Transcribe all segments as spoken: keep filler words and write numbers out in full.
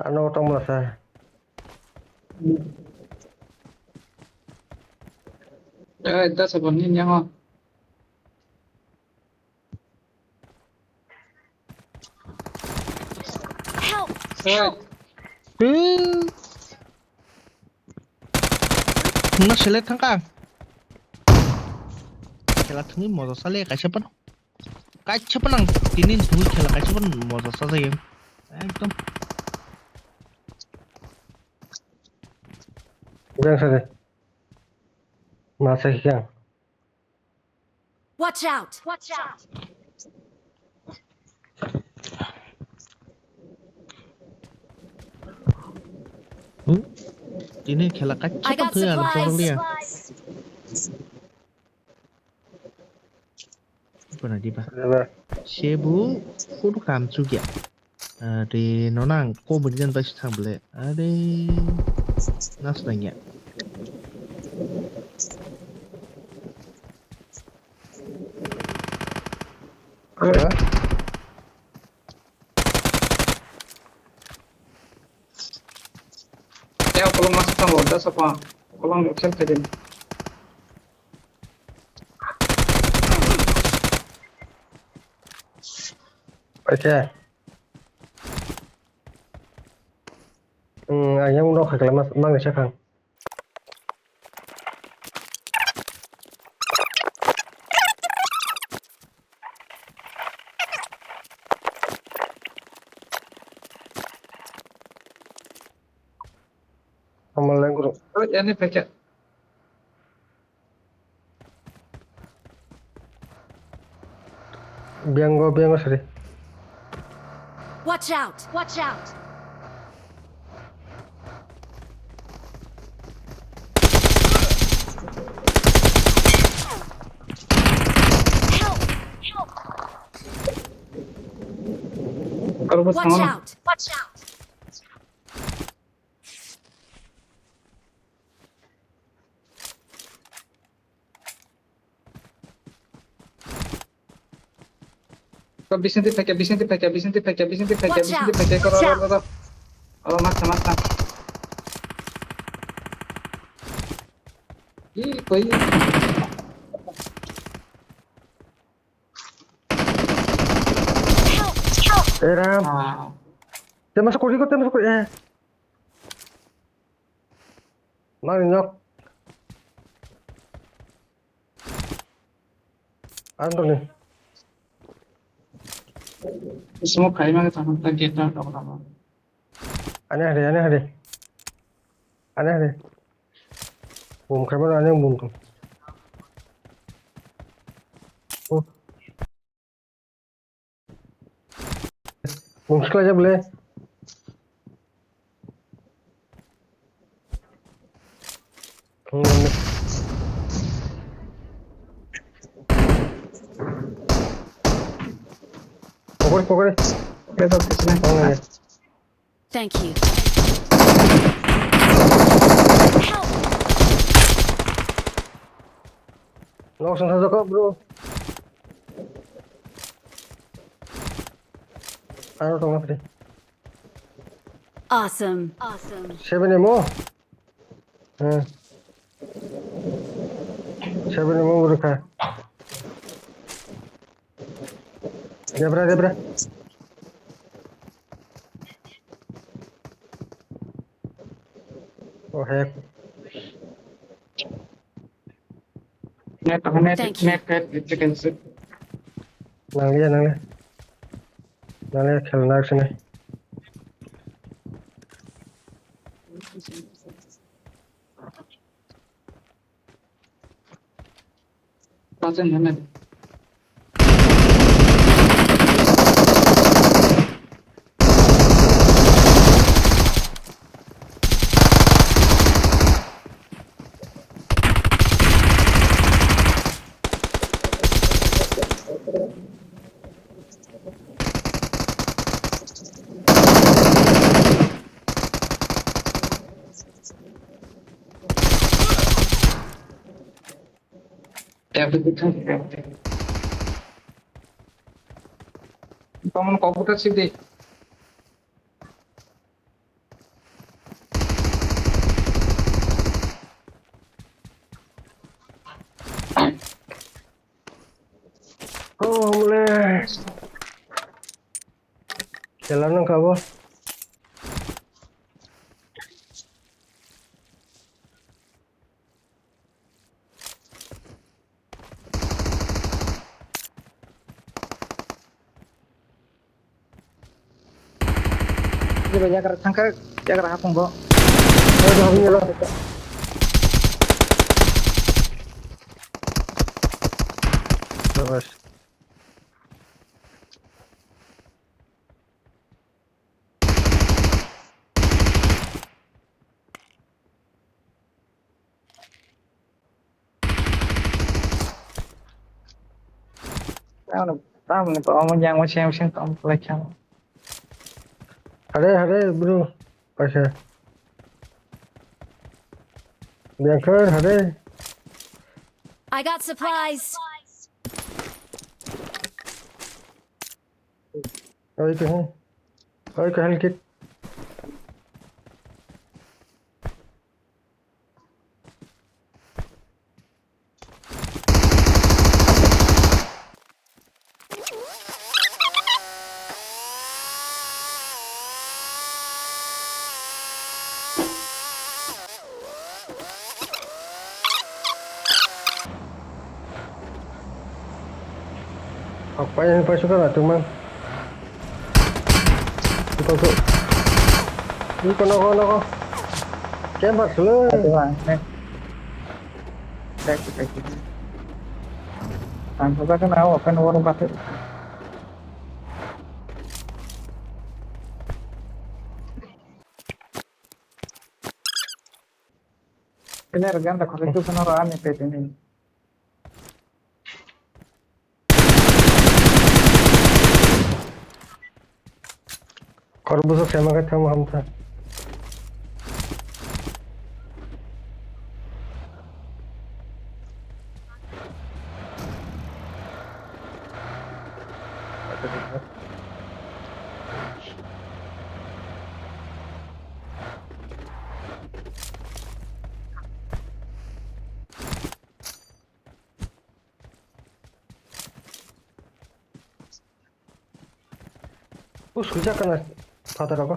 Ano tong masa. Eh, da sabon ni nyango. Help! Eh. Thungna select thangka. Khela thungwi moja sale kaisa pan. Kaisa pan ang tini thungwi khela kaisa pan moja sajagwi. Ekdom. Jang sare. Masa hiya. Watch out! Watch out! Hmm? Tini khela kaisa I got thwi ang supplies. Supplies. Bana diba. Diba. Sebu kudu kam chugya. Ade nonang ko beri jan bai thang bele. Ade nas nangya. Ya, kolong masuk tang lo, dah sapa? Kolong ni option tadi. Oke. Hmm, ayang udah kagak mas, mang siapa? Amal yang guru. Oh, ini pakai. Biango, biango sari. Watch out! Watch out! Help! Help! Watch out! Watch out! Bising twi phaikya, bising twi phaikya, bising twi phaikya, bising twi phaikya, bising twi phaikya, koro, koro, koro. Oh, masa, masa. Ih, koi. Eram. Ah. Te masa kori ko, te masa kori, eh. Mari nok. Andole. Smoke khai mari tang ta gate na dok na. Ane hade, ane hade. Ane hade. Bom khai mari ane bom tu. Oh. Bung siklai jak bele. Pokori, pokori. Thank you. Help! Nok song sajak bro. Aro tong na pwdai. Awesome. Awesome. Seven M o? Hmm. Seven M o rwkha. Debra, debra. Oh, heck. Net, net, net, net, net, net. Nangya, nangya. Nangya, khel nak sini. Kamu kau putar sih deh. Oh, mole. Kela nang kabo. Jeba yagra thangkha, yagra hapung bo. Yagra hapung bo. Shabash. Tamo, tamo ni to omo yang mo seng seng to omo lai kha. Hare, hare, bro. Paisa. Biang khe, hare. I got supplies. Oi, khe. Oi, khe, health kit. Hok pai, pai suka na tung man. Iko su. Iko noko, noko. Camper sulu. Ate ba, ne. Back to back. Ang sa ka na, open world ba. Kene rw ganda khoroksa phano rw ani pet hwnwi. Khoroksa sema khe thangma hamkha. Push kujak kana phataro ko.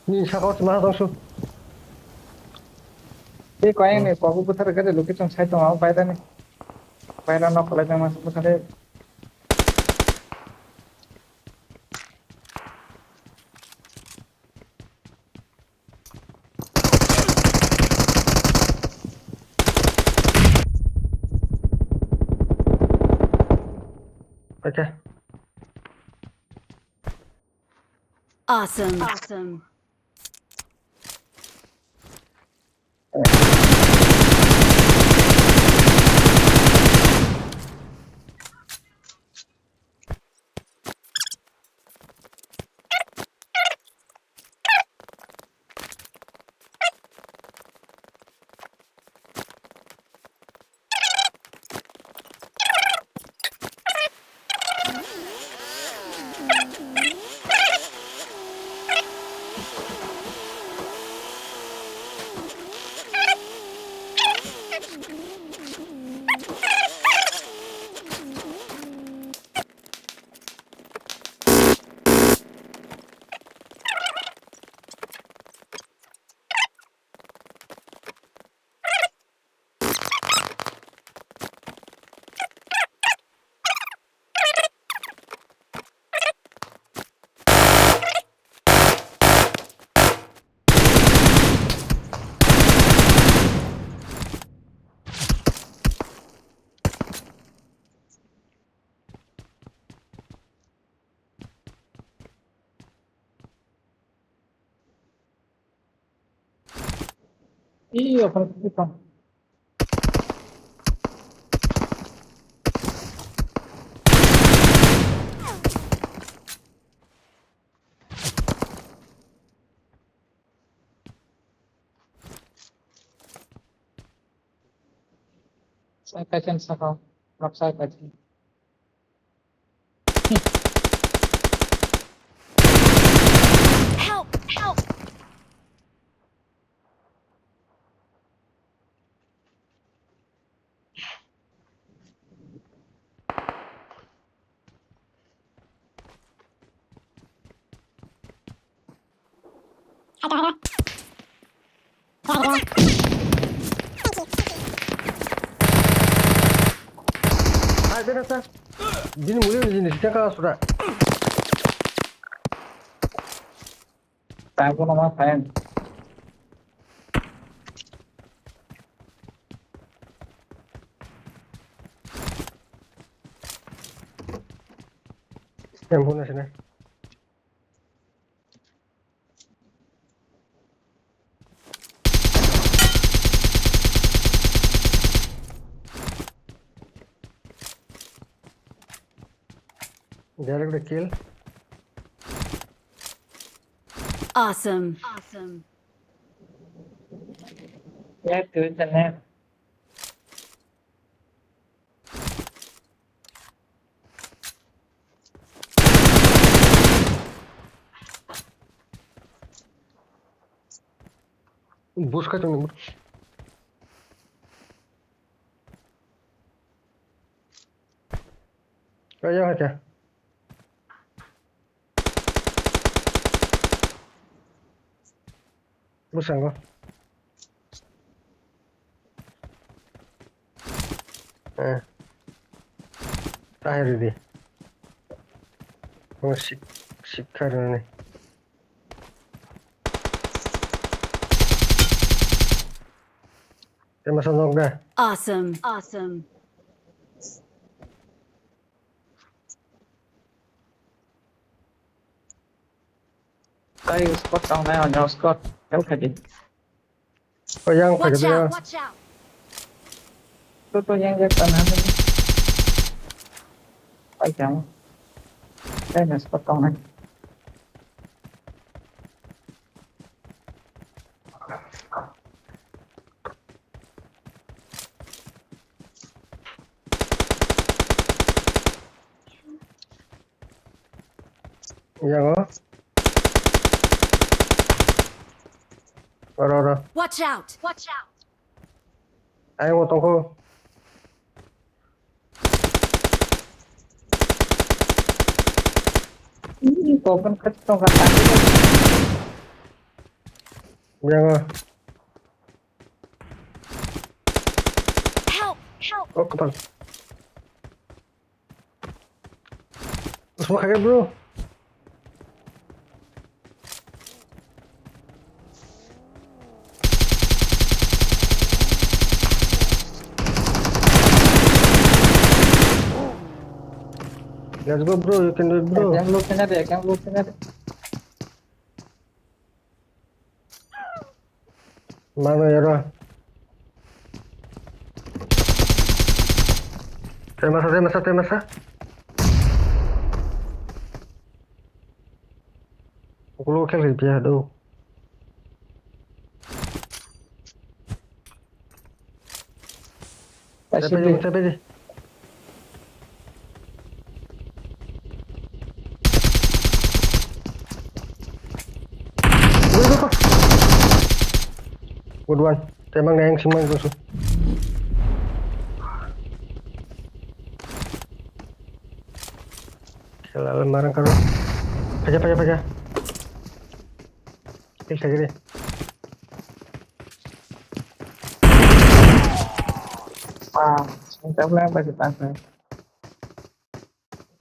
Ni saka o chwla tong su. Tei koi ang ni kobo bwthar gari location sai tong abo paida ni. Paida nok kolai tong ma bwthar. Okay. Awesome. Awesome. Ih, open, open. Sai kaisa saka, nok sai kaisa. Help! Help! Hai, bera sa. Bini muli ni jenis kita ka sudah. Tago nama fan. Yang punya sini. Direct kill. Awesome. Awesome. Yeah, do it, man. Bus ka tong. Ayo acha. Bwskango. Eh. Tahir di. Omo sik-, sikha rwni. Tei masa nok da? Awesome. Awesome. Tai squad tongnai, onyo squad. Help khaidi. O yang. Watch out! Watch out! To, to, yang, yang, tanah ni. Pai jam. Tai squad tongnai. Yango. Oro, oro. Watch out! Watch out! Ayang tongkho. Ih, kokon khat tongkha tadi. Yango. Help! Help! Oh, kapal. Smoke khaikhe, bro. Let's go, bro. You can do it, bro. Ekam loot kena de, ekam loot kena de. Mano yaro. Tei masa, tei masa, tei masa. Ukulo khel ri pia do. Kaisa pedi, kaisa pedi. Good one. Tei mang yang sing mang gusu. Kela le marang karo. Paja, paja, paja. Kill khaikhe de. Wow, smoke tak lang bagi pasang.